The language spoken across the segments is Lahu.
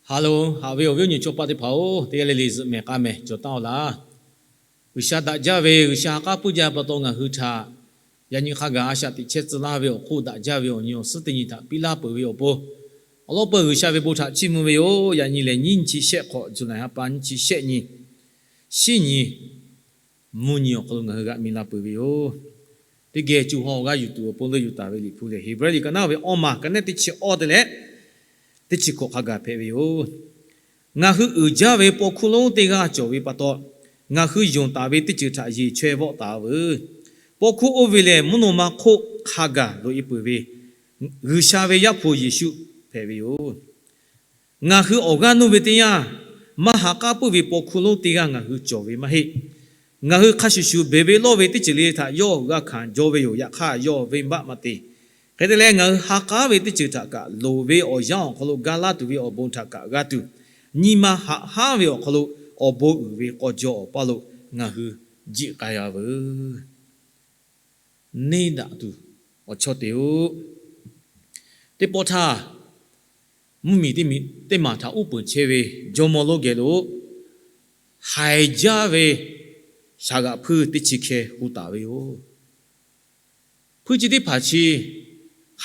Ha lehˬ, haꞈ ve awˬ viˉ awˬ nyi chaw paˆ teˇ hpaˍ-oˬ, teˇ g'aˇ le le zuhꞈ mehˍ k'a mehˍ cawˬ taˍ-oˬ laˇ. G'uiˬsha daꞈ jaˇ ve, G'uiˬsha ha k'aˉ puiˉ jaˇ pa taw ngaˬ hui htaꞈ yaꞈ nyi hk'a gaˬ a shaꞈ teꞈ chehˇ tcuh laˇ ve awˬ hk'oˆ daꞈ jaˇ ve awˬ nyi awˬ suhˉ teˇ nyi htaꞈ piˇ laˇ peuˬ ve awˬ pon, awˬ lawn peuˬ G'uiˬsha ve bon htaꞈ chiˇ mvuh ve yoˬ. Yaꞈ nyi lehˬ nyiˇ nyi chi shehˆ hk'awꞈ, July ha pa nyiˇ chi shehˆ nyi, shinˉ nyi, mvuhˇ nyi awˬ hk'aw lo ngaˬ hui g'a mi la peuˬ ve yoˬ. Teˇ geh co ha awˬ g'aˇ yuˬ tuˬ awˬ pon leuˆ yuˬ taˍ ve Liꞈ hpu lehˬ, Heˍbrehˇ liꞈ ka naˉ ve awˇ maˬ ka nehˉ teˇ chi awˇ te leh teˇ chi hkawꞈ hk'a gaˬ hpehꞈ ve yoˬ. Ngaˬ hui uiˍ jaˇ ve paw hkuˇ lonˉ teˇ g'aˇ cawˬ ve pa taw, ngaˬ hui yonˍ taˍ ve teˇ ceuˬ htaꞈ yeˬ chaweh vawˆ taˍ veuˬ. Paw hkuˇ oˇ ve lehˬ, mvuhˇ naw ma hk'oˆ hk'a gaˬ loꞈ-e peuˬ ve G'uiˬsha ve Yaˇ hpu Yeˍsuˆ hpehꞈ ve yoˬ. Ngaˬ hui awˬ g'aˇ nuˇ ve teˇ yanˇ, maˇ ha k'aˉ puiˉ ve paw hkuˇ lonˉ teˇ g'aˇ ngaˬ hui cawˬ ve maˇ heˆ. Ngaˬ hui hk'a shuˍ shuˍ beˬ ve lawˇ ve teˇ ceuˬ le htaꞈ yawˇ g'a hkanˍ jaw ve yoˬ. Yaꞈ hk'aˇ, yawˇ venˇbaˆ maˇ te. Hk'e te leh, ngaˬ hui ha k'aˉ ve teˇ ceuˬ htaꞈ kaꞈ, loˍ ve awˬ yanˇ awˬ hk'aw lo ga laˇ tuˬ ve awˬ bon htaꞈ kaꞈ g'a tuˬ, nyi ma haꞈ hanˉ ve awˬ hk'aw lo awˬ bon uiˍ ve k'aw jaw awˬ paˇ lo ngaˬ hui jiˆ k'ai-a veuˬ. Neˇ daꞈ tuˬ awˬ chawˇ te-oˬ. Teˇ pawˆ htaˇ, mvuhˇmiˬ teˇ maˬ htaꞈ uˉ peunˍ chehˇ ve jawˇmawˇ lonˉ geh lo haiˬ jaˇ ve shaˍ g'aꞈ hpuiˇ teˇ chi hkeh hu taˍ ve yoˬ. Hpuiˇ chi teˇ hpaˍ chi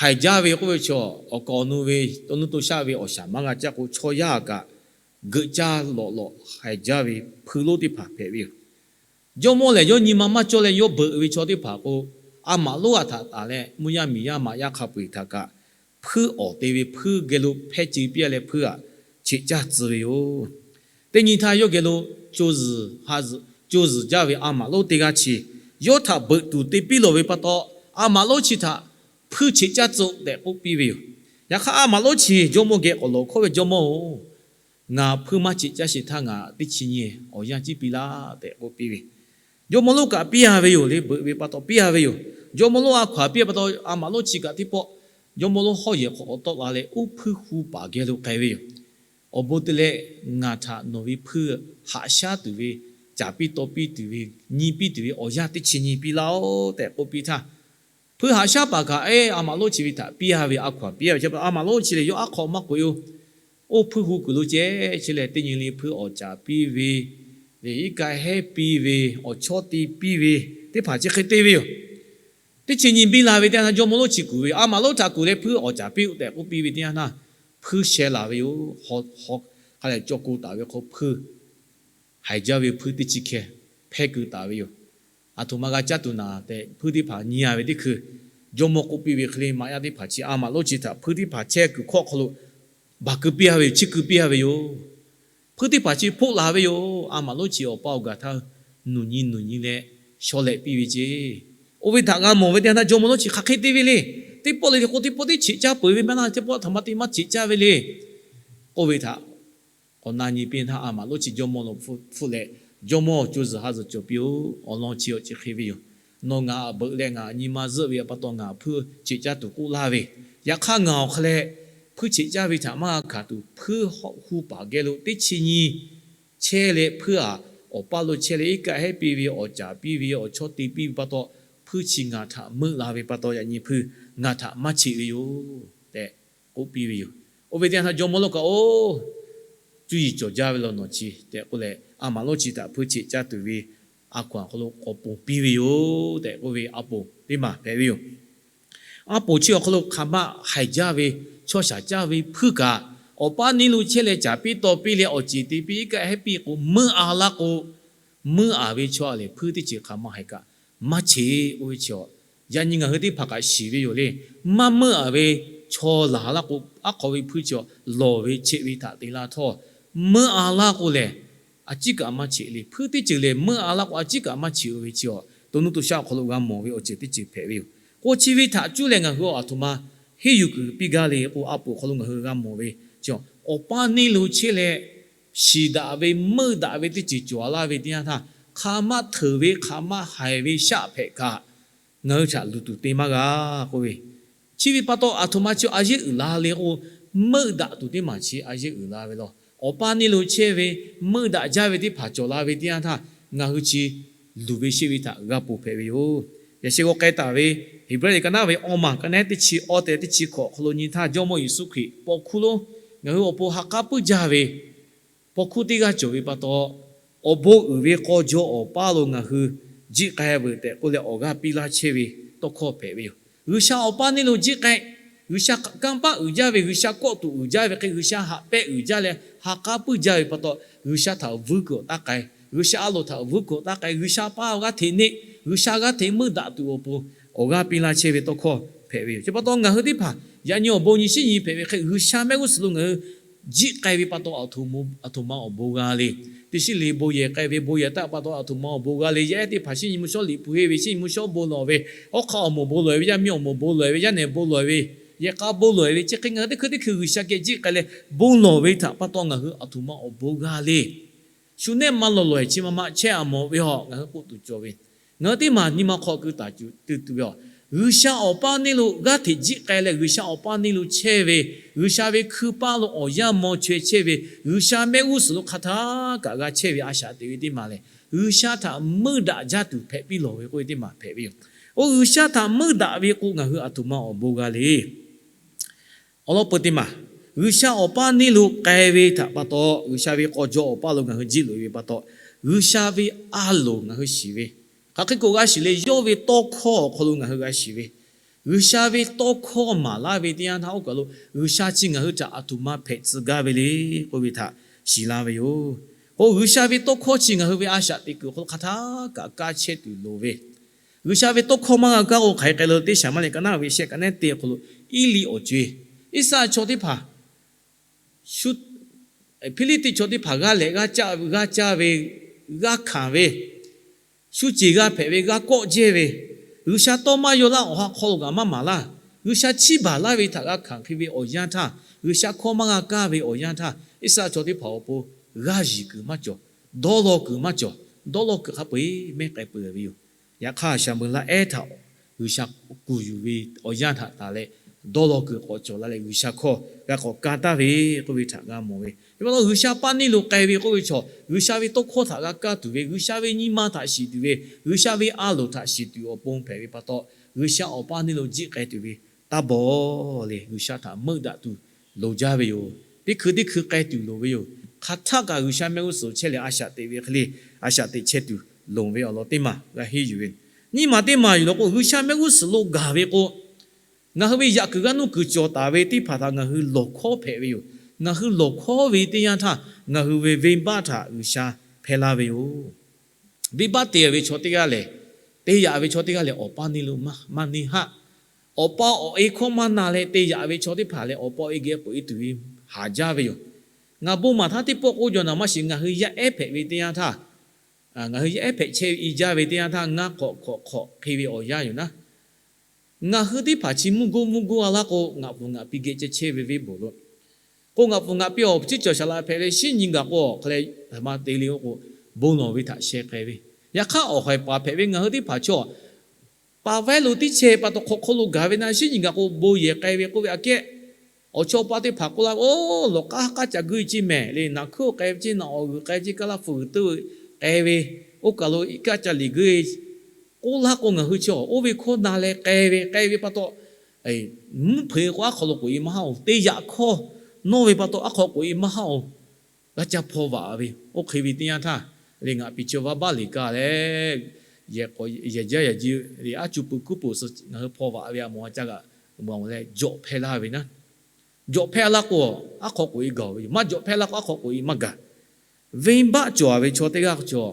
haiˬ jaˇ ve k'oˆ ve chaw, awˬ kaˍ awˬ nu ve, to nuˇ to shaˆ ve awˬ shaˍ maˇ g'a caˇ k'o, chaw yaˇ kaꞈ geuꞈ caˇ lawꞈ lawꞈ haiˬ jaˇ ve hpuiˇ lonˉ teˇ hpaˍ hpehꞈ ve yoˬ. Jawˇmawˇ lehˬ, yawˇ nyi ma maˇ cawˇ leh yawˇ beuꞈ ve chaw teˇ hpaˍ k'o, a maꞈ lonˉ a htaꞈ taˍ leh mvuhˇ yaˇ miˬ yaˇ maꞈ yaˇ hk'a peu-eˬ htaꞈ kaꞈ, hpuiˇ awˍ te ve hpuiˇ geh lo hpehˇ ce piˇ leh hpuiˇ aꞈ cheꞈ caˇ tcuh ve yoˬ. Teˇ nyi htaˇ yawˇ geh lo co zuhˬ ha zuhˬ, co zuhˬ jaˇ ve a maꞈ lonˉ teˇ g'aˇ chi yawˇ htaꞈ beuꞈ tuˬ te piˇ lawˬ ve pa taw, a maꞈ lonˉ chi htaꞈ hpuiˇ cheꞈ caˇ tcuh tehꞈ k'oˆ piˇ ve yoˬ. Yaꞈ hk'aˇ, a maꞈ lonˉ chi jawˇmawˇ geh k'awꞈ lawˬ hkawˇ ve, Jawˇmawˇ-oˬ, ngaˬ hpuiˇ maˇ cheꞈ caˇ sheˍ htaˇ ngaˬ teˇ chi nyi awˬ yanˇ ciˉ piˇ laˇ tehꞈ k'oˆ piˇ ve. Jawˇmawˇ lonˉ kaꞈ piˇ-a ve yoˬ le, beuꞈ ve pa taw piˇ-a ve yoˬ. Jawˇmawˇ lonˉ a hkaw-anˬ piˇ-a pa taw, a maꞈ lonˉ chi kaꞈ teˇ pawˆ jawˇmawˇ lonˉ hawˉ yehˬ hk'aw k'awꞈ tawˆ la leh, uˉ hpuiˇ hu paˍ geh lo k'ai ve yoˬ. Awˬ bon te leh, ngaˬ htaꞈ nawˬ ve hpuiˇ haꞈ shaˉ tuˬ ve, caˍ piˇ taw piˇ tuˬ ve, nyi piˇ tuˬ ve awˬ yanˇ teˇ chi nyi piˇ laˇ-oˆ tehꞈ k'oˆ piˇ htaˇ, hpuiˇ haꞈ shaˉ paˍ kaꞈ, eˉ, a maꞈ lonˉ chi ve htaꞈ piˇ-a ve, a hkaw-anˬ piˇ-a ve. Chi pa taw a maꞈ lonˉ chi lehˬ, yawˇ aˉ hk'aw maˇ k'oꞈ-e-o. Oˇ hpuiˇ hu kuiˬ lo ceh chi lehˬ, teˇ nyi le hpuiˇ awˍ caˍ piˇ ve, lehˬ iˉ kaˆ hehˉ piˇ ve, awˬ chawˇ te piˇ ve, teˇ hpaˍ chi hk'e te ve yoˬ. Teˇ chi nyi biˇ la ve teˇ yanˇ htaˇ, jawˇmawˇ lonˉ chi kuˬ ve, a maꞈ lonˉ htaꞈ kuˬ leh hpuiˇ awˍ caˍ piˇ-oˆ tehꞈ k'oˆ piˇ ve teˇ yanˇ htaˇ, hpuiˇ sheh laˬ ve yoˬ. Hk'a lehˬ, cawˬ k'o taˍ ve hk'aw hpuiˇ haiˬ jaˇ ve hpuiˇ teˇ chi hkeh hpehˇ keu taˍ ve yoˬ. Aˬ htoꞈ ma g'a caˇ tuˬ naˍ tehꞈ, hpuiˇ teˇ hpaˍ nyi-a ve teˇ hkui, jawˇmawˇ k'oˆ piˇ ve hk'e le, maꞈ yaˇ teˇ hpaˍ chi a maꞈ lonˉ chi htaꞈ hpuiˇ teˇ hpaˍ chehˇ kuiˬ hkawˇ hk'aw lo baˬ keu piˇ-a ve yoˬ, chiˇ keu piˇ-a ve yoˬ. Hpuiˇ teˇ hpaˍ chi hpoˆ laˬ ve yoˬ. A maꞈ lonˉ chi awˬ pa awˬ gaˬ htaˇ nuˬ nyi nuˬ nyi leh shaw lehꞈ piˇ ve ceˇ. Oˇ ve htaꞈ g'a mawˬ ve teˇ yanˇ htaˇ, jawˇmawˇ lonˉ chi hk'aˬ hk'e te ve le. Teˇ pawˆ le le k'o, teˇ pawˆ teˇ cheꞈ caˇ peuˬ ve maˇ heˆ laˇ, teˇ pawˆ htaꞈ ma te maˇ cheꞈ caˇ ve le. K'oˆ ve htaꞈ k'awꞈ na nyi piˇ htaˇ, a maꞈ lonˉ chi jawˇmawˇ lo hpfuhˆ leh, Jawˇmawˇ, co zuhˬ ha zuhˬ cawˬ piˇ-oˆ. Awˬ lawn chi awˬ ceuˬ hk'e ve yoˬ. Nawˬ ngaˬ htaꞈ beuꞈ leh ngaˬ nyi ma zuhˆ ve pa taw ngaˬ hpuiˇ cheꞈ caˇ tuˬ k'oˆ laˇ ve, yaꞈ hk'aˇ ngaˬ awˬ hk'a leh hpuiˇ cheꞈ caˇ ve htaꞈ maˇ g'a hkanˍ tuˬ, hpuiˇ hu paˍ geh lo teˇ chi nyi chehˇ leh, hpuiˇ-aˬ, awˬ paˇ lo chehˇ leh iˉ kaˆ hehˉ piˇ ve, awˍ caˍ piˇ ve, awˬ chawˇ te piˇ ve pa taw, hpuiˇ chi ngaˬ htaꞈ meuˆ la ve pa taw, yaꞈ nyi hpuiˇ ngaˬ htaꞈ maˇ cheꞈ ve yoˬ tehꞈ k'oˆ piˇ ve yoˬ. Oˇ ve teˇ yanˇ htaˇ jawˇmawˇ lonˉ kaꞈ, Oˇ, cuˇ yiˍ cawˬ jaˇ ve law nawˬ chi tehꞈ k'oˆ leh, a maꞈ lonˉ chi htaꞈ hpuiˇ cheꞈ caˇ tuˬ ve a hkaw-anˬ hk'aw lo k'awꞈ ponˬ piˇ ve yoˬ tehꞈ k'oˆ ve a ponˬ teˇ maˬ hpehꞈ ve yoˬ. A ponˬ chi awˬ hk'aw lo hk'aˬ ma haiˬ jaˇ ve, chaw shaˍ caˇ ve hpuiˇ kaꞈ, awˬ paˇ neˇ lo chehˇ leh caˍ piˇ taw piˇ leh awˬ ceˬ te piˇ iˉ kaˆ hehˉ piˇ k'o, meuˆ-a laˇ k'o, meuˆ-aˬ ve chaw lehˬ hpuiˇ teˇ ceuˬ hk'aˬ ma haiˬ kaꞈ maˇ cheꞈ k'oˆ ve chi, yaꞈ nyi ngaˬ hui teˇ hpaˍ kaꞈ shiˍ ve yoˬ le. Maˇ meuˆ-aˬ ve chaw laˬ laˇ k'o, aˉ hk'aw ve hpuiˇ chi lawˬ ve cheꞈ ve htaꞈ te laˇ htawˇ, meuˆ-a laˇ k'o lehˬ, a ciˉ kaꞈ maˇ cheꞈ le. Hpuiˇ teˇ ceuˬ lehˬ meuˆ-a laˇ k'o a ciˉ kaꞈ maˇ cheꞈ-o ve chi, to nuˇ to shaˆ awˬ hk'aw lo g'a mawˬ ve awˬ ceuˬ teˇ ceuˬ hpehꞈ ve yoˬ. K'o chi ve htaꞈ cuˇ leh ngaˬ hui aˬ htoꞈ ma henˇ yuˬ kuiˬ piˇ gaˇ le k'o, a ponˬ hk'aw lo ngaˬ hui g'a mawˬ ve chi, awˬ paˇ neˇ lo chehˇ leh shiˍ daꞈ ve meuˆ daꞈ ve teˇ ceuˬ cawˬ laˇ ve teˇ yanˇ htaˇ, hk'aˬ ma hteuˍ ve hk'aˬ ma haiˬ ve shaˆ hpehꞈ kaꞈ, ngaˬ hui htaꞈ luˬ tuˬ te maˇ g'a k'oˆ ve, chi ve pa taw aˬ htoꞈ ma chi a yeˇ uiˍ la le k'o, meuˆ daꞈ tuˬ teˇ maˬ chi a yeˇ uiˍ la ve law. Awˬ paˇ neˇ lo chehˇ ve meuˆ daꞈ jaˇ ve teˇ hpaˍ cawˬ la ve teˇ yanˇ htaˇ, ngaˬ hui chi luˬ ve sheˆ ve htaꞈ g'a ponˬ hpehꞈ ve yoˬ. Yaꞈ sheh g'aw k'ai taˍ ve Heˍbrehˇ liꞈ ka naˉ ve awˇ maˬ ka naˉ teˇ chi awˇ tehꞈ teˇ chi hkawꞈ awˬ hk'aw lo nyi htaˇ, Jawˇmawˇ Yeˍsuˆ Hkriꞈ paw hkuˇ lonˉ Ngaˬ hui awˬ pon ha k'aˉ puiˉ jaˇ ve paw hkuˇ teˇ g'aˇ cawˬ ve pa taw, awˬ bon uiˍ ve k'aw jaw awˬ paˇ lo ngaˬ hui jiˆ k'ai veuˬ tehꞈ k'oˆ leh awˬ g'aˇ piˇ laˇ chehˇ ve tawˇ hkawˇ hpehꞈ ve yoˬ. G'uiˬsha awˬ paˇ neˇ lo jiˆ k'ai, G'uiˬsha kanˇ paˆ uiˍ jaˇ ve, G'uiˬsha kawˆ tuˬ uiˍ jaˇ ve hk'e, G'uiˬsha haꞈ pehnˇ uiˍ jaˇ leh ha k'aˉ puiˉ jaˇ ve pa taw, G'uiˬsha htaꞈ vuiˇ kuiˬ awˬ taˇ k'ai, G'uiˬsha a loˍ htaꞈ vuiˇ kuiˬ awˬ taˇ k'ai, G'uiˬsha paˇ g'aˇ hteꞈ neˆ, G'uiˬsha g'aˇ hteꞈ meuˇ daꞈ tuˬ awˬ pon awˬ g'aˇ piˇ laˇ chehˇ ve tawˇ hkawˇ hpehꞈ ve yoˬ. Chi pa taw ngaˬ hui teˇ hpaˍ yaꞈ nyi awˬ bon nyi shinˉ nyi hpehꞈ ve hk'e, G'uiˬsha mehˆ g'uˇ suhˍ lo ngaˬ hui jiˆ k'ai ve pa taw, aˬ htoꞈ ma awˬ bon g'a le. Teˇ shiˉ le bon yehˬ k'ai ve, bon yehˬ taˆ pa taw aˬ htoꞈ ma awˬ bon g'a le. Yaˇ ehˉ teˇ hpaˍ shinˉ nyi mvuhˇ shawˉ liꞈ hpu henˇ ve, shinˉ nyi mvuhˇ shawˉ bon lawˬ ve, hawˉ hk'aˆ awˬ moˍ bon lawˬ ve, yaˇ miˇ awˬ moˍ bon lawˬ ve, yaˇ nehˬ bon lawˬ ve, yehˬ k'a bon lawˬ ve, chi hk'e ngaˬ hui teˇ hkui teˇ hkui G'uiˬsha geh jiˆ k'ai leh bon lawˬ ve htaꞈ pa taw ngaˬ hui aˬ htoꞈ ma awˬ bon g'a le. Shu nehˆ maˇ lawˬ lawˬ ehˍ chi ma ma chehˇ a mawˬ ve a, ngaˬ hui k'oˆ tuˬ cawˬ ve. Ngaˬ hui teˇ maˬ nyi ma hk'aw keu taˍ tuˬ ve a, G'uiˬsha awˬ paˇ neˇ lo g'aˇ hteꞈ jiˆ k'ai leh G'uiˬsha awˬ paˇ neˇ lo chehˇ ve, G'uiˬsha ve hkui paˇ lo awˬ yanˇ maw chaweh chehˇ ve, G'uiˬsha mehˆ g'uˇ suhˍ lo hk'aˬ htaˇ kaꞈ g'a chehˇ ve a shaꞈ teꞈ ve teˇ maˬ lehˬ, G'uiˬsha htaꞈ meuˇ daꞈ jaˇ tuˬ hpehꞈ piˇ lawˬ ve k'oˆ ve teˇ maˬ hpehꞈ ve yoˬ. Oˇ G'uiˬsha htaꞈ meuˇ daꞈ ve k'o ngaˬ hui aˬ htoꞈ ma awˬ bon g'a le. Awˬ lawn peu teˇ maˬ, G'uiˬsha awˬ paˇ neˇ lo k'ai ve htaꞈ pa taw, G'uiˬsha ve k'aw jaw awˬ paˇ lo ngaˬ hui jiˆ loꞈ e ve pa taw, G'uiˬsha ve a loˍ ngaˬ hui shiˍ ve, hk'aˬ hk'e k'o g'a shiˍ le, yawˇ ve tawˇ hkawˇ awˬ hk'aw lo ngaˬ hui g'a shiˍ ve, G'uiˬsha ve tawˇ hkawˇ maˍ laˇ ve teˇ yanˇ htaˇ oˇ kaˬ lo G'uiˬsha chi ngaˬ hui htaꞈ aˬ htoꞈ ma hpehꞈ tcuh gaˇ ve le k'oˆ ve htaꞈ shiˍ laˇ ve yoˬ. K'o G'uiˬsha ve tawˇ hkawˇ chi ngaˬ hui ve a shaꞈ teꞈ kuiˬ awˬ hk'aw lo hk'aˬ htaˇ kaꞈ kaˇ chehˇ tuˬ loˍ ve, G'uiˬsha ve tawˇ hkawˇ maˇ g'a kaˇ k'o hk'aˬ hk'e k'ai le. Teˇ Saˍmuˍeˍlaˆ ka naˉ ve shehˆ ka naˉ teˇ awˬ hk'aw lo Eˇliˆ awˬ co-e, Iˉsaˍreˍlaˆ chaw teˇ hpaˍ, Hpiˇliˇtiˆ chaw teˇ hpaˍ g'aˇ lehꞈ g'aˇ caˇ ve, g'aˇ hkanˍ ve, shu ceˬ g'a hpehꞈ ve, g'a kawˆ jehˇ ve, G'uiˬsha tawˇ maˇ yaw laˇ, awˬ ha hk'aw lo kaꞈ maˇ maˍ laˇ, G'uiˬsha chiˇ baˬ laˇ ve htaꞈ g'a hkanˍ hk'e ve awˬ yanˇ htaˇ, G'uiˬsha hkawˇ maˇ g'a kaˇ ve awˬ yanˇ htaˇ, Iˉsaˍreˍlaˆ chaw teˇ hpaˍ awˬ pon g'aˇ yuˬ kuiˬ maˇ cawˬ, dawˇ law kuiˬ maˇ cawˬ, dawˇ law kuiˬ hk'a peu-eˬ mehˉ k'ai peuˬ ve yoˬ. Yaꞈ hk'aˇ, Saˍmeˍlaˆ ehˉ htaꞈ G'uiˬsha kuˬ yuˬ ve awˬ yanˇ htaꞈ tanˬ leh, dawˇ law kuiˬ k'awꞈ cawˬ la leh G'uiˬsha hkawˇ g'a k'awꞈ ka taˍ ve k'oˆ ve htaꞈ g'a mawˬ ve. Chi pa taw G'uiˬsha paˇ neˇ lo k'ai ve k'oˆ ve chaw, G'uiˬsha ve tawˇ hkawˇ htaꞈ g'a kaˇ tuˬ ve, G'uiˬsha ve nyi ma htaꞈ shiˍ tuˬ ve, G'uiˬsha ve a loˍ htaꞈ shiˍ tuˬ awˬ pon hpehꞈ ve pa taw, G'uiˬsha awˬ paˇ neˇ lo jiˆ k'ai tuˬ ve taˇ bawˬ le. G'uiˬsha htaꞈ meuˆ daꞈ tuˬ loˍ jaˇ ve yoˬ. Teˇ hkui teˇ hkui k'ai tuˬ loˍ ve yoˬ. Hk'aˬ htaˇ kaꞈ G'uiˬsha mehˆ g'uˇ suhˍ chehˇ leh a shaꞈ teꞈ ve hk'e le, a shaꞈ teꞈ chehˇ tuˬ loˍ ve awˬ lawn teˇ maˬ g'a henˇ yuˬ ve. Nyiˇ maˬ teˇ maˬ yuˬ law k'o, G'uiˬsha mehˆ g'uˇ suhˍ lo gaˬ ve k'o, ngaˬ hui ve yaꞈ kuiˬ g'aˇ nuˇ kuiˬ cawˬ taˍ ve teˇ hpaˍ htaꞈ ngaˬ hui lawˬ hkawˉ hpehꞈ ve yoˬ. Ngaˬ hui lawˬ hkawˉ ve teˇ yanˇ htaˇ, ngaˬ hui ve venˇbaˆ htaꞈ G'uiˬsha hpehˇ laˇ ve yoˬ. Venˇbaˆ te ve chaw teˇ g'aˇ lehˬ, te yaꞈ ve chaw teˇ g'aˇ lehˬ, awˬ paˇ neˇ lo maˇ neˇ haˆ. Awˬ pa awˬ e hkawˇ maˇ na leh te yaꞈ ve chaw teˇ hpaˍ lehˬ, awˬ pa awˬ e geh k'oꞈ e tuˬ ve haˍ jaˇ ve yoˬ. Ngaˬ bon maˬ htaˇ teˇ pawˆ k'oˆ jaw naˍ maˇ shiˍ, ngaˬ hui yaˇ ehˉ hpehꞈ ve teˇ yanˇ htaˇ, ngaˬ hui yaˇ ehˉ hpehꞈ chehˇ ve i jaˇ ve teˇ yanˇ htaˇ, ngaˇ hk'awꞈ hk'awꞈ hk'awꞈ hk'e ve awˬ yanˇ yoˬ naˉ. Ngaˬ hui teˇ hpaˍ chi mvuhˇ goˇ mvuhˇ goˇ a laˇ k'o, ngaˬ pfuhˍ ngaˬ pi geh ceh chehˇ ve venˇ bawˬ lo k'o, ngaˬ pfuhˍ ngaˬ pi awˬ chi cawˬ shaˍ laꞈ hpehꞈ leh, shinˉ nyi gaˬ k'o, hk'aˬ leh htaꞈ ma te le k'o, bon lawˬ ve htaꞈ sheh k'ai ve. Yaꞈ hk'aˇ, awˬ haiˬ paˍ hpehꞈ ve ngaˬ hui teˇ hpaˍ chaw, paˍ vaiˉ lo tiˉ chehˇ pa taw hk'aw hk'aw lo gaˬ ve na, shinˉ nyi gaˬ k'o bon yehˬ k'ai ve k'oˆ ve aꞈ kehˉ, awˬ chawˇ paˇ teˇ hpaˍ k'oˆ laˇ, Oˇ, lawˬ k'aˉ k'aˉ ca guˇ e ceˇ mehˍ le, naˬ hkuiˉ k'ai ve ceˇ, naˬ awˬ g'uiˬ k'ai ve ceˇ, kaˇ laˇ hpu g'uiˬ tuˇ k'ai ve, oˇ kaˬ lo iˉ kaˆ ca liꞈ guˇ e k'oˆ laˇ k'o, ngaˬ hui chaw oˇ ve hkawˇ na leh k'ai ve, k'ai ve pa taw, mvuhˇ hpeuꞈ k'o aˉ hk'aw lo k'oꞈ e maˇ haˆ oˬ. Te yaꞈ hkawˇ nawˇ ve pa taw aˉ hk'aw k'oꞈ e maˇ haˆ oˬ. G'a ca hpaw vaꞈ ve, oˇ hk'e ve teˇ yanˇ htaˇ, leh ngaˬ pi chaw vaˇ baˆ liꞈ kaˇ leh, yehˬ jaˇ yehˬ ji le aˉ cu pui kuˉ pui suh ngaˬ hui hpaw vaꞈ ve a mawˬ a ca g'aꞈ mawˬ leh jawꞈ hpehˇ laˇ ve naˉ. Jawꞈ hpehˇ a laˇ k'o, aˉ hk'aw k'oꞈ e gaˬ ve yoˬ. Maˇ jawꞈ hpehˇ a laˇ k'o, aˉ hk'aw k'oꞈ e maˇ gaˬ. Venˇbaˆ cawˬ a ve chaw teˇ g'aˇ cawˬ,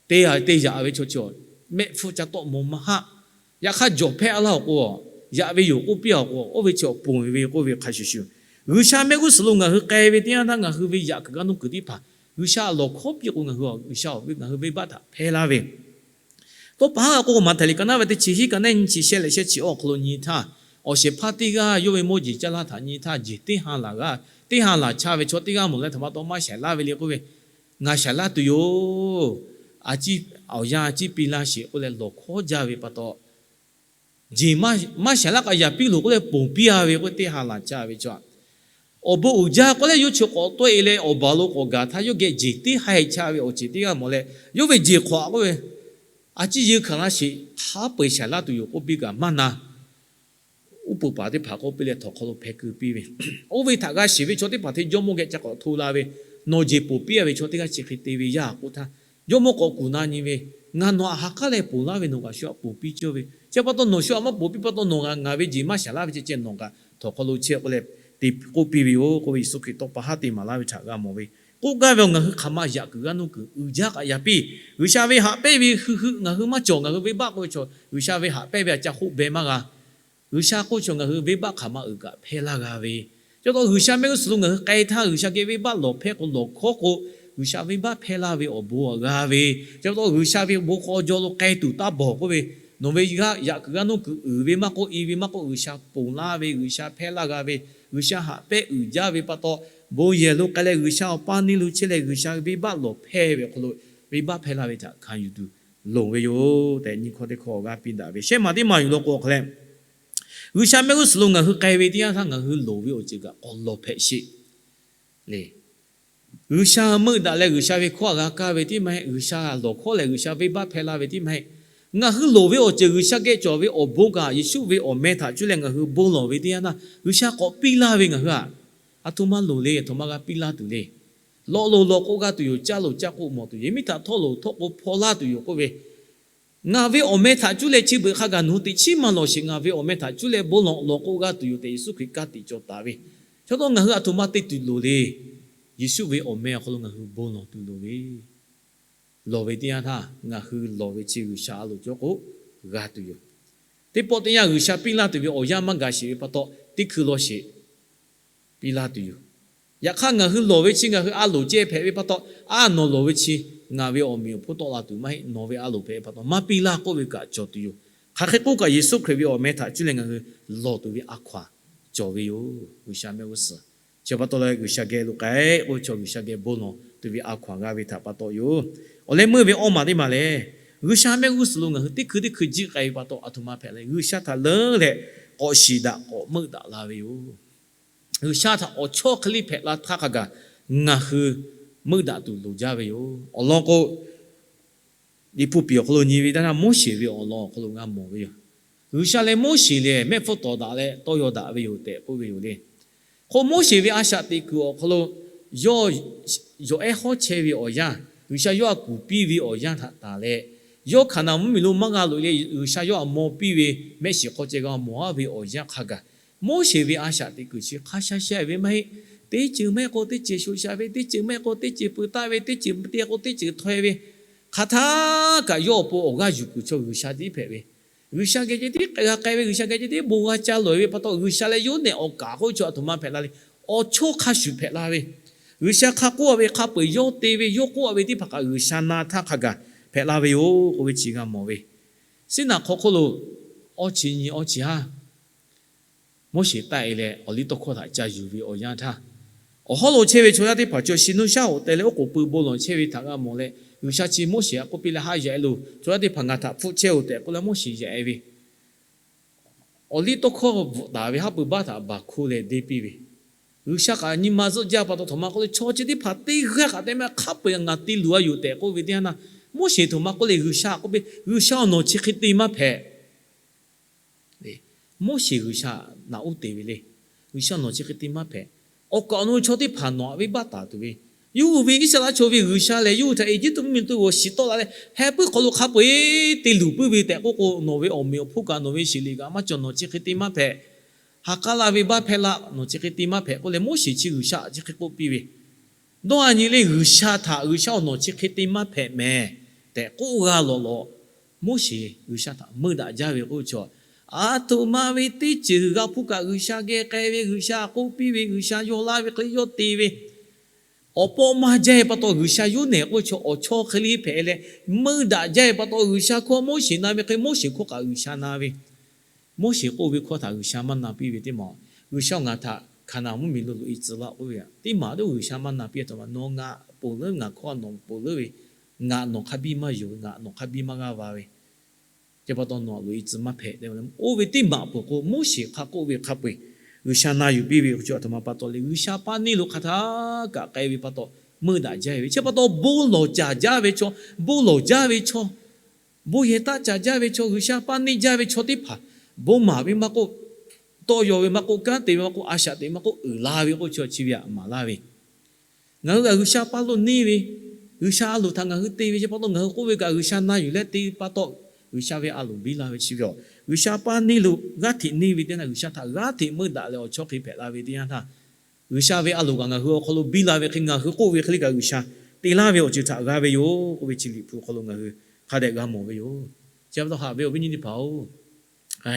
te te yaꞈ ve chaw cawˬ, mehˆ hpfuhˇ ca tawˆ mawˬ maˇ haˆ. Yaꞈ hk'aˇ, jawꞈ hpehˇ a laˇ awˬ k'o, yaꞈ ve yoˬ k'oˆ piˇ a k'o, oˇ ve chaw ponˬ ve k'oˆ ve hk'a shuˍ shuˍ, G'uiˬsha mehˆ g'uˇ suhˍ lo ngaˬ hui k'ai ve teˇ yanˇ htaˇ, ngaˬ hui ve yaꞈ kuiˬ g'aˇ nuˇ kuiˬ teˇ hpaˍ G'uiˬsha lawˬ hkawˉ piˇ k'o, ngaˬ hui G'uiˬsha awˬ ve ngaˬ hui venˇbaˆ htaꞈ hpehˇ laˇ ve Tawˇ pa haˉ g'a k'oˆ k'o, Maꞈhtehˍ liꞈ ka naˉ ve teˇ chi hiˉ ka naˉ nyiˇ chi shehˆ leh shehˆ chi awˬ hk'aw lo nyi htaˇ, awˬ shehˍ hpaˇ teˇ g'aˇ yawˇ ve mawˇ jeˬ caˇ laˇ htaꞈ nyi htaˇ, jeˬ teˇ ha laˬ g'a, teˇ ha laˬ cha ve chaw teˇ g'aˇ mawˬ leh htaꞈ pa taw maˇ shaiˍ laˇ ve le k'oˆ ve, Ngaˬ shaiˍ laˇ tuˬ yoˬ. A ciˉ, awˬ yanˇ a ciˉ piˇ laˇ sheˍ k'oˆ leh lawˬ hkawˉ jaˇ ve pa taw, jeˬ maˇ shaiˍ laˇ k'o yaꞈ piˇ loˬ k'oˆ leh ponˬ piˇ a ve k'oˆ ve, teˇ ha laˬ cha ve chaw, awˬ bon uiˍ jaˇ k'oˆ leh yawˇ chi k'awꞈ tawˆ e leh awˬ baˬ lo k'awꞈ gaˬ htaˇ, yawˇ geh jeˬ teˇ ha e cha ve awˬ ceuˬ teˇ g'aˇ mawˬ leh, yawˇ ve jeˬ hk'awꞈ k'oˆ ve, A ciˉ yeunˇ hkanˍ laˇ sheˍ, hk'a peu-eˬ shaiˍ laˇ tuˬ yoˬ k'oˆ piˇ kaꞈ maˇ na. ponˬ paˍ teˇ hpaˍ k'oˆ piˇ leh htawnˍ hk'aw lo hpeh keu piˇ ve, oˇ ve htaꞈ g'a shiˍ ve chaw teˇ hpaˍ htaꞈ jawˇmawˇ geh ca k'awꞈ hto la ve, nawˬ jeˬ ponˬ piˇ a ve chaw teˇ g'aˇ chi hk'e te ve yaˇ k'oˆ htaˇ, jawˇmawˇ k'awꞈ kuˬ na nyi ve, Ngaˬ nawˬ htaꞈ ha k'aˉ leh ponˬ laˇ ve, nawˬ kaꞈ shu htaꞈ ponˬ piˇ cawˇ ve, chi pa taw nawˬ shu htaꞈ maˇ ponˬ piˇ pa taw nawˬ ngaˬ ve jeˬ maˇ shaˍ laˇ ve ceh ceh nawˬ kaꞈ htawnˍ hk'aw lo chehˇ k'oˆ leh te k'oˆ piˇ ve yoˬ k'oˆ ve, Yeˍsuˆ Hkriꞈ tawˇ pa haˉ te maˍ laˇ ve htaꞈ g'a mawˬ ve. K'oˆ gaˇ ve, ngaˬ hui hk'aˬ ma yaꞈ kuiˬ g'aˇ nuˇ kuiˬ uiˍ jaˇ k'aꞈ yaꞈ piˇ. G'uiˬsha ve haꞈ pehnˇ ve hui hui ngaˬ hui maˇ cawˬ. Ngaˬ hui venˇbaˆ k'oˆ ve chaw G'uiˬsha ve haꞈ pehnˇ ve htaꞈ ca hoˆ beh maˇ g'a. G'uiˬsha k'oˆ ve chaw ngaˬ hui venˇbaˆ hk'aˬ ma uiˍ kaꞈ hpehˇ laˇ g'a ve, chi pa taw G'uiˬsha mehˆ g'uˇ suhˍ lo ngaˬ hui k'ai htaˇ G'uiˬsha geh venˇbaˆ lawˬ hpehˇ k'o, lawˬ hkawˉ k'o, G'uiˬsha venˇbaˆ hpehˇ laˇ ve awˬ bon g'a ve, chi pa taw G'uiˬsha ve bon hk'aw jaw lo k'ai tuˬ taˇ bawˬ k'oˆ ve, nawˬ ve g'aˇ yaꞈ kuiˬ g'aˇ nuˇ kuiˬ uiˍ ve maˇ k'oˆ, i ve maˇ k'oˆ, G'uiˬsha ponˬ laˇ ve, G'uiˬsha hpehˇ laˇ g'a ve, G'uiˬsha haꞈ pehnˇ uiˍ jaˇ ve pa taw, bon yehˬ lo k'ai leh G'uiˬsha awˬ paˇ neˇ lo chehˇ leh G'uiˬsha venˇbaˆ lawˬ hpehˇ ve awˬ hk'aw lo, venˇbaˆ hpehˇ laˇ ve htaꞈ hkanˍ yuˬ tuˬ loˍ ve yoˬ tehꞈ nyi hkawˇ teˇ hkawˇ awˬ g'aˇ piˇ daꞈ ve. Shehˆ maˬ teˇ maˬ yuˬ law k'o awˬ hk'aw leh, G'uiˬsha mehˆ g'uˇ suhˍ lo ngaˬ hui k'ai ve teˇ yanˇ htaˇ ngaˬ hui loˍ ve awˬ ceuˬ kaꞈ k'awꞈ lawˬ hpehꞈ sheˍ le. G'uiˬsha meuˆ daꞈ leh G'uiˬsha ve hkawˇ htaꞈ g'a kaˇ ve tiˉ maˇ heˆ. G'uiˬsha lawˬ hkawˉ leh G'uiˬsha venˇbaˆ hpehˇ laˇ ve tiˉ maˇ heˆ. Ngaˬ hui loˍ ve awˬ ceuˬ G'uiˬsha geh cawˬ ve awˬ bon kaꞈ Yeˍsuˆ ve awˬ meh htaꞈ cuˇ leh ngaˬ hui bon lawˬ ve teˇ yanˇ htaˇ G'uiˬsha k'awꞈ piˇ laˇ ve ngaˬ hui htaꞈ, aˬ htoꞈ ma loˍ le, aˬ htoꞈ ma g'a piˇ laˇ tuˬ le. Lawꞈ loˬ lawꞈ k'o g'a tuˬ yoˬ, caˇ loˬ caˇ k'o mawˬ tuˬ yoˬ, miˇ htaꞈ htawˇ loˬ htawˇ k'o hpaw laˇ tuˬ yoˬ k'oˆ ve, ngaˬ ve awˬ meh htaꞈ cuˇ leh chi beuꞈ hk'a gaˬ nawˬ hui teꞈ chiˉ maˇ lawˬ sheˍ. Ngaˬ ve awˬ meh htaꞈ cuˇ leh bon lawˬ lawꞈ k'o g'a tuˬ yoˬ tehꞈ Yeˍsuˆ Hkriꞈ ka tiꞈ cawˬ taˍ ve. Chi pa taw ngaˬ hui aˬ htoꞈ ma te tuˬ loˍ le. Yeˍsuˆ ve awˬ meh awˬ hk'aw lo ngaˬ hui bon lawˬ tuˬ loˍ ve. Lawˬ ve teˇ yanˇ htaˇ ngaˬ hui lawˬ ve chi G'uiˬsha a loˍ cawˇ k'o g'a tuˬ yoˬ. Teˇ pawˆ teˇ yanˇ G'uiˬsha piˇ laˇ tuˬ ve awˬ yanˇ maˇ gaˬ sheˍ ve pa taw, teˇ hkui law sheˍ piˇ laˇ tuˬ yoˬ. Yaꞈ hk'aˇ ngaˬ hui lawˬ ve chi ngaˬ hui a loˍ ceh hpehꞈ ve pa taw, a nawˬ lawˬ ve chi ngaˬ ve awˬ meꞈ awˬ hponˇ tawˆ la tuˬ maˇ heˆ. Nawˬ ve a loˍ hpehꞈ ve pa taw maˇ piˇ laˇ k'oˆ ve kaꞈ cawˬ tuˬ yoˬ. Hk'aˬ hk'e k'oˆ kaꞈ Yeˍsuˆ Hkriꞈ ve awˬ meh htaꞈ cuˇ leh ngaˬ hui lawˬ tuˬ ve a hkaw-anˬ cawˬ ve yoˬ. G'uiˬsha mehˆ g'uˇ suhˍ chi pa taw leh G'uiˬsha geh lo k'ai k'o, chaw G'uiˬsha geh bon lawˬ tuˬ ve a hkaw-anˬ g'a ve htaꞈ pa taw yoˬ. Awˬ leh meuˇ ve awˇ maˬ teˇ maˬ lehˬ, G'uiˬsha mehˆ g'uˇ suhˍ lo ngaˬ hui teˇ hkui teˇ hkui jiˆ k'ai ve pa taw, aˬ htoꞈ ma hpehꞈ leh G'uiˬsha htaꞈ leuˉ leh k'awꞈ shiˍ daꞈ k'awꞈ meuˆ daꞈ la ve yoˬ. G'uiˬsha htaꞈ awˬ chawˇ hk'e liˇ hpehꞈ la htaˇ hk'a gaˬ ngaˬ hui meuˆ daꞈ tuˬ loˍ jaˇ ve yoˬ. Awˬ lawn k'o, Liꞈ hpu piˍ awˬ hk'aw lo nyi ve teˇ yanˇ htaˇ Moˉseˍ ve awˬ lawn awˬ hk'aw lo g'a mawˬ ve yoˬ. G'uiˬsha leh Moˉseˍ lehˬ mehˆ hpfuhˇ tawˍ daꞈ leh tawˇ yaw daꞈ ve yoˬ tehꞈ k'oˆ ve yoˬ le. K'o Moˉseˍ ve a shaꞈ teꞈ kuiˬ awˬ hk'aw lo yawˇ yawˬ ehˉ hawˉ chehˇ ve awˬ yanˇ, G'uiˬsha yawˇ htaꞈ kuˬ piˇ ve awˬ yanˇ htaꞈ tanˬ leh, yawˇ Hkaˍnanˍ mvuhˇmiˬ lo maˇ g'a loꞈ e leh G'uiˬsha yawˇ htaꞈ maw piˇ ve mehˆ shiˍ hk'aw ceh g'a mawˬ a ve awˬ yanˇ hk'a gaˬ, Moˉseˍ ve a shaꞈ teꞈ kuiˬ chi hk'a sha sha ve maˇ heˆ. Teˇ ceuˬ maˇ heˆ k'o teˇ ceuˬ shoꞈ shaꞈ ve, teˇ ceuˬ maˇ heˆ k'o teˇ ceuˬ peuˬ taˆ ve, teˇ ceuˬ te k'o teˇ ceuˬ htawˇ e ve, hk'aˬ htaˇ kaꞈ yawˇ awˬ pon awˬ g'aˇ yuˬ kuiˬ chaw G'uiˬsha tiˉ hpehꞈ ve. G'uiˬsha geh ceh tiˉ g'a k'ai ve, G'uiˬsha geh ceh tiˉ bon g'a ca lawˬ e ve pa taw, G'uiˬsha leh yawˇ nehˬ awˬ kaˍ k'oˆ ve chaw aˬ htoꞈ ma hpehꞈ la le. Awˬ chawˇ hk'a shuˍ hpehꞈ la ve. G'uiˬsha hk'a k'oˆ a ve hk'a peu-eˬ yawˇ te ve, yawˇ k'oˆ a ve teˇ hpaˍ kaꞈ G'uiˬsha na htaˇ hk'a gaˬ hpehꞈ la ve yoˬ k'oˆ ve chi g'a mawˬ ve. Siˉnaˍ hk'aw hk'oˆ lo awˇ chi nyi awˇ chi haˉ Moˉseˍ taˆ e leh awˬliˇtawˇhkawˇ htaꞈ ca yuˬ ve awˬ yanˇ htaˇ, awˬ hawˉ lo chehˇ ve chaw yaˇ teˇ hpaˍ chaw shi nuˇ shaˉ hoꞈ teh leh oˉ k'oˍ pui bon lawˬ chehˇ ve htaꞈ g'a mawˬ leh, G'uiˬsha chi Moˉseˍ htaꞈ k'oˆ piˇ leh, Haˉ yaꞈ e loˬ, chaw yaˇ teˇ hpaˍ ngaˬ htaꞈ hpfuhˆ chehˇ-oˬ tehꞈ k'oˆ leh Moˉseˍ yaꞈ e ve, awˬliˇtawˇhkawˇ bvuhꞈ taˍ ve haˉ pui baˆ htaꞈ baˬ hkoˇ leh deˇ piˇ ve, G'uiˬsha kaꞈ nyi ma zuhˆ jaˇ pa taw, htoꞈ ma k'oˆ le, chaw chi teˇ hpaˍ teˇ g'aˇ kaꞈ te maˇ hk'a peu-eˬ ngaˬ te luˬ a yoˬ tehꞈ k'oˆ ve teˇ yanˇ htaˇ, Moˉseˍ htoꞈ ma k'oˆ le, G'uiˬsha k'oˆ ve, G'uiˬsha awˬ nawˬ chi hk'e te maˇ hpehꞈ. Moˉseˍ G'uiˬsha naꞈ uˉ te ve le. G'uiˬsha nawˬ chi hk'e te maˇ hpehꞈ. Awˬ kaˍ awˬ nu chaw teˇ hpaˍ nawˬ htaꞈ venˇbaˆ taˍ tuˬ ve, yawˇ hui ve Iˉsaˍreˍlaˆ chaw ve G'uiˬsha lehˬ, yawˇ hui htaꞈ Eˇjiˇtuꞈ mvuhˇmiˬ lo g'awˬ shiˍ tawˆ la leh, heh puiˉ hk'aw lo hk'a peu-eˬ te luˬ puiˉ ve tehꞈ k'oˆ k'o, nawˬ ve awˬ meꞈ awˬ hponˇ kaꞈ nawˬ ve shiˍ liꞈ kaꞈ maˇ cawˬ. Nawˬ chi hk'e te maˇ hpehꞈ. Ha k'aˉ la ve baˆ hpehˇ laˆ, nawˬ chi hk'e te maˇ hpehꞈ k'oˆ leh, Moˉseˍ chi G'uiˬsha chi hk'e k'oˆ piˇ ve, dawˇ a nyi le, G'uiˬsha htaꞈ, G'uiˬsha awˬ nawˬ chi hk'e te maˇ hpehꞈ mehˍ tehꞈ k'oˆ g'a lawˬ lawꞈ, Moˉseˍ G'uiˬsha htaꞈ meuˇ daꞈ jaˇ ve k'oˆ ve chaw, aˬ htoꞈ ma ve teˇ ceuˬ g'a hpuˇ kaꞈ G'uiˬsha geh k'ai ve, G'uiˬsha k'oˆ piˇ ve, G'uiˬsha yaw laˇ ve hk'e le yawˇ te ve, awˬ pawˆ maˇ jaˇ ve pa taw G'uiˬsha yawˇ nehˬ k'oˆ ve chaw awˬ chawˇ hk'e le hpehꞈ leh, meuˇ daꞈ jaˇ ve pa taw G'uiˬsha hkawˇ Moˉseˍ na ve hk'e Moˉseˍ hkawˇ kaꞈ G'uiˬsha na ve. Moˉseˍ k'oˆ ve hkawˇ htaꞈ G'uiˬsha maˇ na piˇ ve teˇ maˬ, G'uiˬsha ngaˬ htaꞈ Hkaˍnanˍ mvuhˇmiˬ lo loꞈ e tcuh laˇ k'oˆ ve teˇ maˬ, G'uiˬsha maˇ na piˇ a htoꞈ ma, nawˬ ngaˬ ponˬ leuˉ, ngaˬ hkawˇ nawˬ ponˬ leuˉ ve, ngaˬ nawˬ hk'a biˇ maˇ yonˍ ve, ngaˬ nawˬ hk'a biˇ maˇ g'aˇ va ve, chi pa taw nawˬ loꞈ e tcuh maˇ hpehꞈ tehꞈ oˇ ve teˇ maˬ peuˬ k'o, Moˉseˍ hk'a k'oˆ ve hk'a peu-eˬ G'uiˬsha na yuˬ piˇ ve chaw aˬ htoꞈ ma pa taw le, G'uiˬsha paˇ neˇ lo hk'aˬ htaˇ kaꞈ k'ai ve pa taw, meuˇ daꞈ jaˇ ve. Chi pa taw bon lawˬ caˍ jaˇ ve chaw, bon lawˬ jaˇ ve chaw, bon yehˬ taˆ caˍ jaˇ ve chaw, G'uiˬsha paˇ neˇ jaˇ ve chaw teˇ hpaˍ, bon maˍ ve maˇ k'oˆ, tawˇ yaw ve maˇ k'oˆ, kanˉ te ve maˇ k'oˆ, a shaꞈ teꞈ maˇ k'oˆ, uiˍ la ve k'oˆ chi chi ve htaꞈ maˍ laˇ ve, ngaˬ hui kaꞈ G'uiˬsha paˇ lo neˇ ve, G'uiˬsha a loˍ htaꞈ ngaˬ hui te ve chi pa taw, ngaˬ hui k'oˆ ve kaꞈ G'uiˬsha na yuˬ leh te pa taw, G'uiˬsha ve a loˍ biˇ la ve chi ve aˬ. G'uiˬsha paˇ neˇ lo g'aˇ hteꞈ neˇ ve teˇ yanˇ htaˇ, G'uiˬsha htaꞈ g'aˇ hteꞈ meuˇ daꞈ leh awˬ chawˇ hk'e hpehꞈ la ve teˇ yanˇ htaˇ, G'uiˬsha ve a loˍ kaꞈ ngaˬ hui awˬ hk'aw lo biˇ la ve hk'e, ngaˬ hui k'oˆ ve hk'e le kaꞈ G'uiˬsha te laˇ ve awˬ ceuˬ htaꞈ g'a ve yoˬ k'oˆ ve chi Liꞈ hpu awˬ hk'aw lo ngaˬ hui hk'a dehꞈ g'a mawˬ ve yoˬ. Chi pa taw haꞈ ve awˬ viˉ nyi teˇ hpaˍ-oˬ,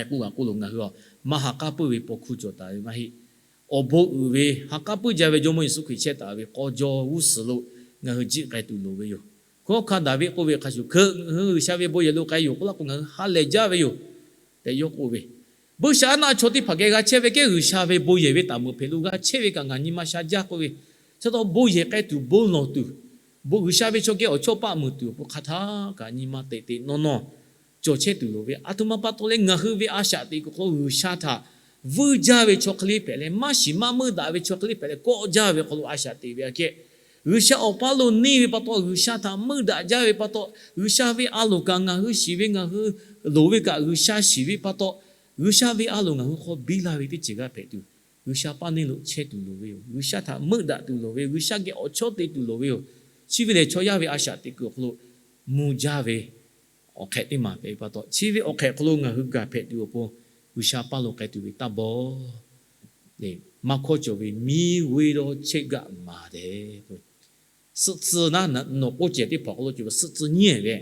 k'oˆ g'a k'oˆ lo ngaˬ hui a, maˇ ha k'aˉ puiˉ ve paw hkuˇ cawˬ taˍ ve maˇ heˆ. Awˬ bon uiˍ ve ha k'aˉ puiˉ jaˇ ve Jawˇmawˇ Yeˍsuˆ Hkriꞈ chehˇ taˍ ve k'aw jaw g'uˇ suhˍ lo ngaˬ hui jiˆ k'ai tuˬ loˍ ve yoˬ. Hkunˉ hawˉ hkanˇ Daˍviˆ k'oˆ ve hk'a shuˍ, hkeuꞈ ngaˬ hui G'uiˬsha ve bon yehˬ lo k'ai yoˬ k'oˆ laˇ k'o, ngaˬ hui ha lehˬ jaˇ ve yoˬ tehꞈ yawˇ k'oˆ ve, buiˇshaˆaˉnaˆ chaw teˇ hpaˍ geh g'a chehˇ ve kehˉ G'uiˬsha ve bon yehˬ ve taˍ meuꞈ hpehꞈ lo g'a chehˇ ve kaꞈ ngaˬ nyi ma sha jaˇ k'oˆ ve, chi taw bon yehˬ k'ai tuˬ bon lawˬ tuˬ, bon G'uiˬsha ve chaw geh awˬ chawˇ paˆ meuˬ tuˬ awˬ pon hk'aˬ htaˇ kaꞈ nyi ma teꞈ teꞈ nawˇ nawˇ cawˬ chehˇ tuˬ loˍ ve, aˬ htoꞈ ma pa taw leh ngaˬ hui ve a shaꞈ teꞈ kuiˬ hk'aw lo G'uiˬsha htaꞈ vuiˇ jaˇ ve chaw hk'e le hpehꞈ leh, maˇ shiˍ maˇ meuˇ daꞈ ve chaw hk'e le hpehꞈ leh kawˆ jaˇ ve hk'aw lo a shaꞈ teꞈ ve aꞈ kehˉ, G'uiˬsha awˬ paˇ lo neˇ ve pa taw, G'uiˬsha htaꞈ meuˇ daꞈ jaˇ ve pa taw, G'uiˬsha ve a loˍ kaꞈ ngaˬ hui shiˍ ve, ngaˬ hui loˍ ve kaꞈ G'uiˬsha shiˍ ve pa taw, G'uiˬsha ve a loˍ ngaˬ hui hk'aw biˇ la ve teˇ ceuˬ g'a hpehꞈ tuˬ, G'uiˬsha paˇ neˇ lo chehˇ tuˬ loˍ ve yoˬ. G'uiˬsha htaꞈ meuˇ daꞈ tuˬ loˍ ve, G'uiˬsha geh awˬ chawˇ te tuˬ loˍ ve yoˬ. Chi ve lehˬ chaw yaˇ ve a shaꞈ teꞈ kuiˬ awˬ hk'aw lo mvuh jaˇ ve awˬ hk'ehꞈ teˇ maˬ hpehꞈ ve pa taw, chi ve awˬ hk'ehꞈ hk'aw lo ngaˬ hui gaˬ hpehꞈ tuˬ awˬ pon G'uiˬsha paˇ lo k'ai tuˬ ve taˇ bawˬ. Maˇ hkawˇ cawˬ ve miˇ g'uiˇ dawˇ chehˇ gaˆ maˍ tehꞈ, suhˆ tcuh naˉ nawˬ k'oˆ cehˬ teˇ hpaˍ hk'aw lo cawˬ ve suhˆ tcuh nyiˉ ve,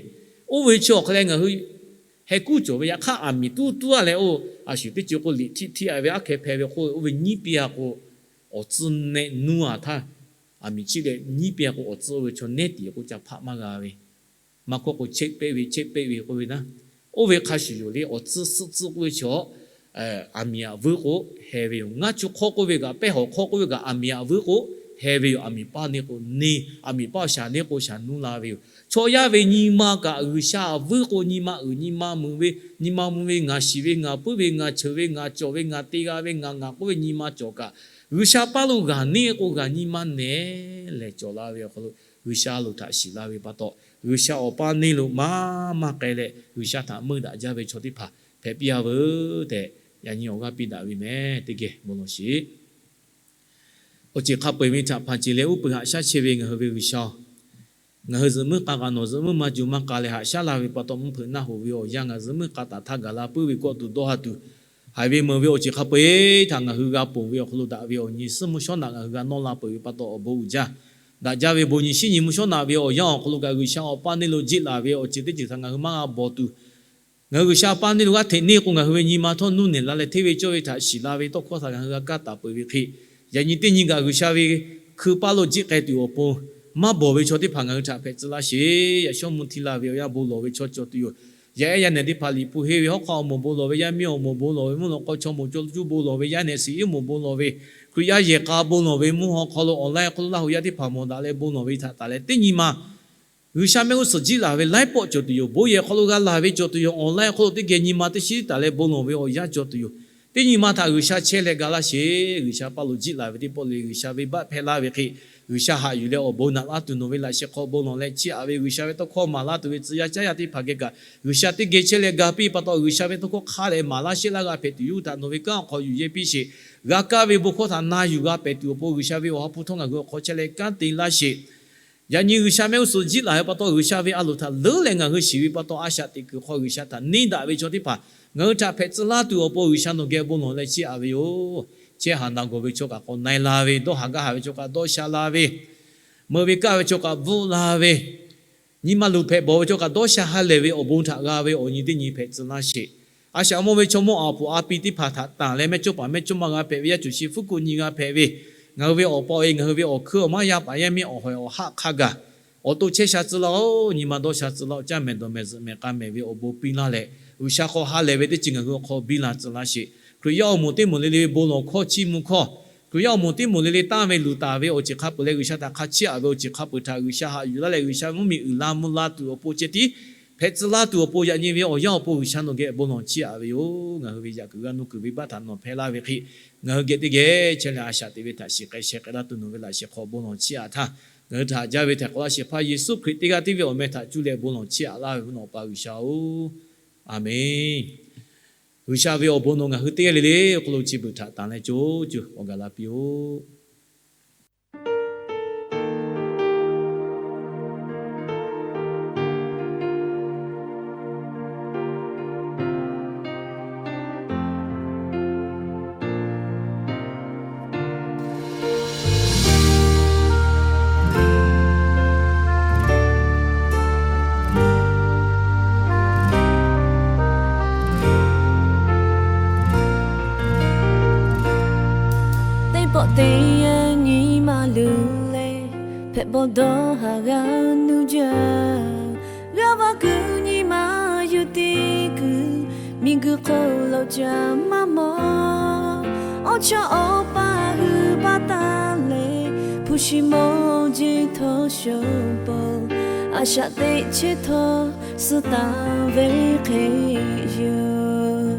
oˇ ve chi awˬ hk'aw leh ngaˬ hui heh kuˉ cawˬ ve yaꞈ hk'aˇ, aˬ miˍ tuˉ tuˉ a leh oˇ a shuˍ teˇ ceuˬ k'o liꞈ htiˆ htiˆ a ve aˉ hkeh hpehꞈ ve k'o, oˇ ve nyiˉ piˇ a k'o, awˬ tcuh nehˆ nuˇ a htaˇ, aˬ miˍ chi leh nyiˉ piˇ a k'o, awˬ tcuh oˇ ve chaw nehˉ tiˍ k'o ca hpaˆ maˇ g'a ve, maˇ hkawˇ k'o chehˇ peˆ ve chehˇ peˆ ve k'oˆ ve naˉ, oˇ ve hk'a shuˍ yoˬ le. Awˬ tcuh suhˆ tcuh k'oˆ ve chaw, aˬ miˍ aꞈ vuiˉ k'o heh ve yoˬ. Ngaˇ chu hk'awˇ k'oˆ ve kaꞈ, pehˇ hawˍ hk'awˇ k'oˆ ve kaꞈ, aˬ miˍ aꞈ vuiˉ k'o heh ve yoˬ. Aˬ miˍ paˇ neˇ k'o neˇ, aˬ miˍ paˇ shaˍ neˇ k'o shaˍ nuˇ la ve yoˬ. Chaw yaˇ ve nyi ma kaꞈ G'uiˬsha aꞈ vuiˉ k'o nyi ma uiˍ nyi ma mvuh ve, nyi ma mvuh ve, ngaˬ shiˍ ve, ngaˬ puiˉ ve, ngaˬ cheuˬ ve, ngaˬ cawˬ ve, ngaˬ te g'a ve, ngaˬ ngaˬ k'oˆ ve nyi ma cawˬ kaꞈ, G'uiˬsha paˇ lo g'aˬ neˇ k'o g'aˬ nyi ma nehˬ lehˬ cawˬ la ve awˬ hk'aw lo, G'uiˬsha a loˍ htaꞈ shiˍ la ve pa taw, G'uiˬsha awˬ paˇ neˇ lo maˇ maˇ k'ai leh G'uiˬsha htaꞈ meuˇ daꞈ jaˇ ve chaw teˇ hpaˍ hpehꞈ piˇ a veuˬ tehꞈ, yaꞈ nyi awˬ g'aˇ piˇ daꞈ ve meh teˇ geh bon lawˬ sheˍ. Awˬ ceˬ hk'a peu-eˬ ve htaꞈ hpanˍ ceˬ leh uˉ peunˍ haꞈ shaˉ chehˇ ve ngaˬ hui ve G'uiˬsha-oˬ, ngaˬ hui zuhꞈ muiˉ k'a kaꞈ nawˬ zuhꞈ muiˉ maˇ juˬ maˇ k'a leh haꞈ shaˉ laˇ ve pa taw, mvuhˇ hpeuꞈ naˆ hoꞈ ve awˬ yanˇ ngaˬ zuhꞈ muiˉ k'a taˍ htaˇ gaˬ la puiˉ ve kawˆ tuˬ dawˇ ha tuˬ, haiˬ ve meuˍ ve awˬ ceˬ hk'a peu-eˬ htaꞈ ngaˬ hui g'a ponˬ ve awˬ hk'aw lo daꞈ ve awˬ nyi suhˉ mvuhˇ shawˉ naꞈ ngaˬ hui g'a nawˇ la peuˬ ve pa taw awˬ bon uiˍ jaˇ. Daꞈ jaˇ ve bon nyi shinˉ nyi mvuhˇ shawˉ naꞈ ve awˬ yanˇ awˬ hk'aw lo kaꞈ G'uiˬsha awˬ paˇ neˇ lo jiˆ laˬ ve awˬ ceuˬ teˇ ceuˬ htaꞈ ngaˬ hui maˇ g'a bawˬ tuˬ, ngaˬ hui G'uiˬsha paˇ neˇ lo g'aˇ hteꞈ neˇ k'o ngaˬ hui ve nyi ma htawˇ nuˇ nehˬ la leh hteˇ ve cawˇ ve htaꞈ shiˍ la ve tawˇ hkawˇ htaꞈ ngaˬ hui g'a kaˇ taˍ peuˬ ve hk'e, yaꞈ nyi teˇ nyi kaꞈ G'uiˬsha ve hkui paˇ lo jiˆ k'ai tuˬ awˬ pon maˇ bawˬ ve chaw teˇ hpaˍ ngaˬ hui htaꞈ hpehꞈ tcuh laˇ sheˍ. Yaꞈ shawˉ mvuh hti la ve awˬ yanˇ bon lawˬ ve chaw cawˬ tuˬ yoˬ. Yaˇ ehˉ yaˇ nehˬ teˇ hpaˍ Liꞈ hpu henˇ ve hawˉ hk'aˆ awˬ moˍ bon lawˬ ve, yaˇ miˇ awˬ moˍ bon lawˬ ve, mvuhˇ naw k'aw chaw moˍ cawˬ cuˇ bon lawˬ ve, yaˇ nehˬ suhˍ iˉ moˍ bon lawˬ ve, Hkriꞈ yaˇ yehˬ k'a bon lawˬ ve, mvuhˇ haw hk'aw lo online hk'aw lo Laˇ huˍ yaˇ teˇ hpaˍ mawˬ daꞈ leh bon lawˬ ve htaꞈ taˍ leh teˇ nyi ma G'uiˬsha mehˆ g'uˇ suhˍ jiˆ laˬ ve laiˉ pawˆ cawˬ tuˬ yoˬ. Bon yehˬ hk'aw lo g'a laˬ ve cawˬ tuˬ yoˬ. Online hk'aw lo teˇ geh nyi ma teˇ shiˉ taˍ leh bon lawˬ ve awˬ yanˇ cawˬ tuˬ yoˬ. Teˇ nyi ma htaꞈ G'uiˬsha chehˇ leh ga laˇ sheˍ. G'uiˬsha paˇ lo jiˆ laˬ ve teˇ pawˆ le G'uiˬsha venˇbaˆ hpehˇ laˇ ve hk'e, G'uiˬsha haꞈ yuˬ leh awˬ bon naꞈ laˇ tuˬ nawˬ ve laꞈ sheh hk'aw bon lawˬ leh chiˇ aꞈ ve G'uiˬsha ve tawˇ hkawˇ maˍ laˇ tuˬ ve tcuh yaˇ caˉ yaˇ teˇ hpaˍ geh kaꞈ G'uiˬsha teˇ geh chehˇ leh ga piˇ pa taw, G'uiˬsha ve tawˇ hkawˇ hk'a leh maˍ laˇ shehˆ laˇ g'a hpehꞈ tuˬ yoˬ htaꞈ nawˬ ve kanˉ awˬ hk'aw yuˬ yehˇ piˇ sheˍ. G'a kaˇ ve bon hkawˇ htaꞈ na yuˬ g'a pehˍ tuˬ awˬ pon G'uiˬsha ve awˬ ha hpu htawˇ ngaˬ hui awˬ hk'aw chehˇ leh kanˉ te laˇ sheˍ. Yaꞈ nyi G'uiˬsha mehˆ g'uˇ suhˍ jiˆ laˬ ve pa taw, G'uiˬsha ve a loˍ htaꞈ leuˉ leh ngaˬ hui shiˍ ve pa taw, a shaꞈ teꞈ kuiˬ hk'aw G'uiˬsha htaꞈ neˇ daꞈ ve chaw teˇ hpaˍ ngaˬ hui htaꞈ hpehꞈ tcuh laˇ tuˬ awˬ pon G'uiˬsha nawˬ geh bon lawˬ leh chiˇ aꞈ ve yoˬ. Chehˇ haˍ naˬ gawˬ ve chaw kaꞈ k'awꞈ na e la ve, dawˇ haˍ gaˇ haˍ ve chaw kaꞈ dawˇ sha la ve, meuꞈ ve kaˇ ve chaw kaꞈ bvuhˆ la ve, nyi ma luˬ hpehꞈ bawˬ ve chaw kaꞈ dawˇ sha ha lehˬ ve awˬ bon htaꞈ g'a ve awˬ nyi teˇ nyi hpehꞈ tcuh laˇ sheˍ. A shaꞈ mawˇ ve chaw mawˇ aˬ poˍ a pi teˇ hpaˍ htaꞈ tanˬ leh mehˇ cawˇ paˍ mehˇ cawˇ ma g'a hpehꞈ ve, yaˇ cuˬ shi fuˉ kuˆ nyi g'a hpehꞈ ve, ngaˬ hui ve awˬ pa awˬ e, ngaˬ hui ve awˬ hkeuˇ awˬ maˇ yaˇ paˍ yaˇ miˇ awˬ hawehˬ awˬ haˆ hk'a gaˬ awˬ to chehˇ sha tcuh laˇ-oˬ. Nyi ma dawˇ sha tcuh laˇ-oˬ. Caˇ mehˍ dawˬ mehˍ zuhꞈ mehˍ k'a mehˍ ve awˬ bon piˇ laˇ leh, G'uiˬsha hk'aw ha lehˬ ve teˇ ceuˬ ngaˬ hui awˬ hk'aw biˇ la tcuh laˇ sheˍ. Hkriꞈ yaˇ awˬ moˍ teˇ moˍ le le ve bon lawˬ hkawˇ chiˇ mvuh hkawˇ, Hkriꞈ yaˇ awˬ moˍ teˇ moˍ le le tanˇ ve luˬ taˍ ve awˬ ceuˬ hk'a peuˬ leh G'uiˬsha htaꞈ hk'a chiˇ aꞈ ve awˬ ceuˬ hk'a peuˬ htaꞈ G'uiˬsha haꞈ yuˬ laˇ leh G'uiˬsha ve mvuhˇmiˬ uiˍ la mvuh la tuˬ awˬ pon ceh tiˉ hpehꞈ tcuh laˇ tuˬ awˬ pon yaꞈ nyi ve awˬ yanˇ awˬ pon G'uiˬsha nawˬ geh bon lawˬ chiˇ aꞈ ve yoˬ. Ngaˬ hui ve yaꞈ kuiˬ g'a nuˇ kuiˬ ve baˆ htaꞈ nawˬ hpehˇ laˇ ve hk'e, ngaˬ hui geh teˇ geh chehˇ leh a shaꞈ teꞈ ve htaꞈ shiˍ k'ai sheh k'ai laˇ tuˬ nawˬ ve laꞈ sheh hk'aw bon lawˬ chiˇ aꞈ htaˇ, ngaˬ hui htaꞈ haꞈ jaˇ ve htaiˍ hk'awꞈ laˇ shehˍ hpaˇ Yeˍsuˆ Hkriꞈ teˇ g'aˇ tiˉ ve awˬ meh htaꞈ cuˇ leh bon lawˬ chiˇ aꞈ laˇ ve mvuhˇ naw Awˬ pa G'uiˬsha-oˬ, Aˍmenˬ. G'uiˬsha ve awˬ bon nawˬ ngaˬ hui teˇ g'aˇ le le awˬ hk'aw lo chi beuꞈ htaꞈ tanˬ leh co cuˬ awˬ gaˬ la piˇ-oˆ. Teˇ pawˆ teˇ yanˇ nyi ma luˬ leh, hpehꞈ bawˬ dawˇ haˍ g'a nuˇ jaˇ. G'aˇ va kuiˬ nyi ma yuˬ tiˉ kuiˬ, miˬguiˬ hk'oˆ lo ca maˇ mawˬ. Awˬ chawˇ awˬ paˇ hui baˆ taˍ leh, hpu shi mawˇ jeˇ htawˇ shoˍ paw, a shaꞈ teꞈ chehˇ htawˇ suh taˍ ve hk'e yoˬ.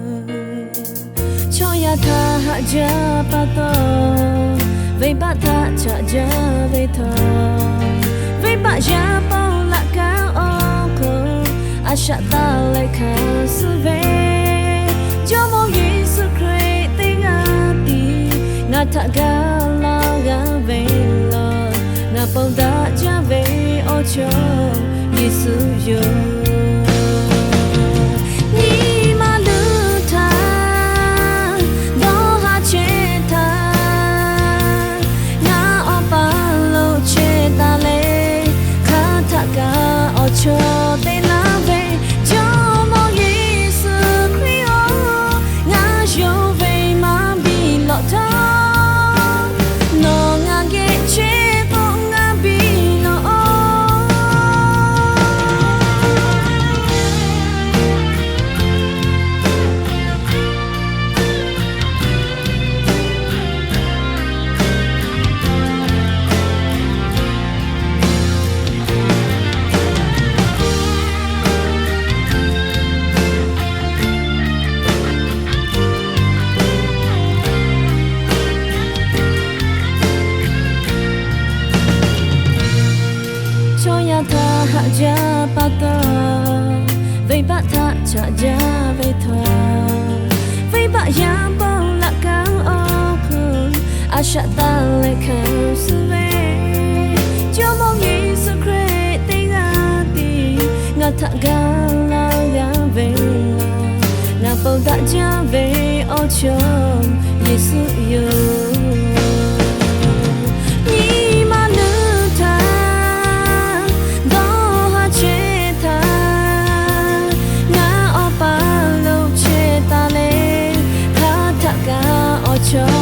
Chaw yaˇ htaꞈ haꞈ jaˇ pa taw, venˇbaˆ htaꞈ chaꞈ jaˇ ve htawˇ, venˇbaˆ yaˇ paw laꞈ kaˉ awˬ hk'aw, a shaꞈ taˍ leh hkanˍ suh ve Jawˇmawˇ Yeˍsuˆ Hkriꞈ teˇ g'aˇ tiˉ ngaˬ htaꞈ gaˬ la g'a ve laˬ. Ngaˬ pon daꞈ jaˇ ve awˬ chawˇ Yeˍsuˆ yoˬ. Nyi ma luˬ htaˇ, dawˇ haˍ chehˇ htaˇ, ngaˬ awˬ paˇ lo chehˇ taˍ leh, hk'aˬ htaˆ kaꞈ awˬ chawˇ te laˇ ve Jawˇmawˇ Yeˍsuˆ Hkriꞈ-oˬ, ngaˬ yonˍ ve maˇ biˇ lawꞈ htawˇ, nawˬ ngaˬ geh chehˇ k'o ngaˬ biˇ lawꞈ-oˬ. Chaw yaˇ htaꞈ haꞈ jaˇ pa taw, venˇbaˆ htaꞈ chaꞈ jaˇ ve htawˇ, venˇbaˆ yaˇ paw laꞈ kaˉ awˬ hk'aw, a shaꞈ taˍ leh hkanˍ suh ve Jawˇmawˇ Yeˍsuˆ Hkriꞈ teˇ g'aˇ tiˉ ngaˬ htaꞈ gaˬ la g'a ve laˬ. Ngaˬ pon daꞈ jaˇ ve awˬ chawˇ Yeˍsuˆ yoˬ. Nyi ma luˬ htaˇ, dawˇ haˍ chehˇ htaˇ, ngaˬ awˬ paˇ lo chehˇ taˍ leh, hk'aˬ htaˆ kaꞈ awˬ chawˇ